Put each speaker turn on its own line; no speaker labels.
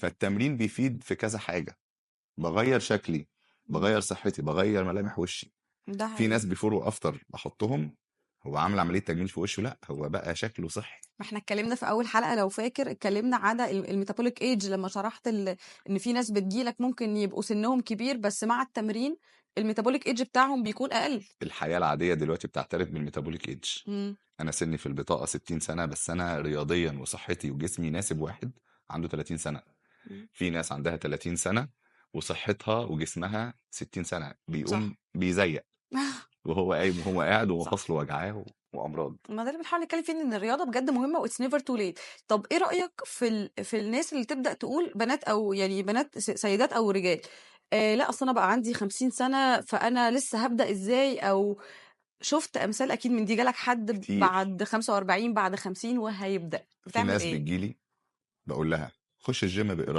فالتمرين بيفيد في كذا حاجه، بغير شكلي، بغير صحتي، بغير ملامح وشي.
ده
في
حقيقي.
ناس before و after بحطهم، هو عامل عملية تجميل في وشه؟ لا، هو بقى شكله صحي.
ما احنا اتكلمنا في اول حلقة لو فاكر، اتكلمنا على ال metabolic age لما شرحت ان في ناس بتجيلك ممكن يبقوا سنهم كبير، بس مع التمرين ال metabolic age بتاعهم بيكون اقل.
الحياة العادية دلوقتي بتعترف بال metabolic age. انا سني في البطاقة 60 سنه، بس انا رياضيا وصحتي وجسمي يناسب واحد عنده 30 سنه. في ناس عندها 30 سنة وصحتها وجسمها 60 سنه، بيقوم بيزيق وهو قايم وهو قاعد ومفاصله وجعاه وامراض.
ما ده اللي بنحاول نتكلم فيه، ان الرياضة بجد مهمة و it's never too late. طب ايه رايك في الناس اللي تبدا تقول، بنات او يعني بنات، سيدات او رجال، لا اصل انا بقى عندي 50 سنة فانا لسه هبدا ازاي؟ او شفت امثال اكيد من دي، جالك حد
كتير.
بعد 45، بعد 50 وهيبدا،
في
بتعمل
ناس
ايه؟
بتجيلي بقول لها خش الجيم.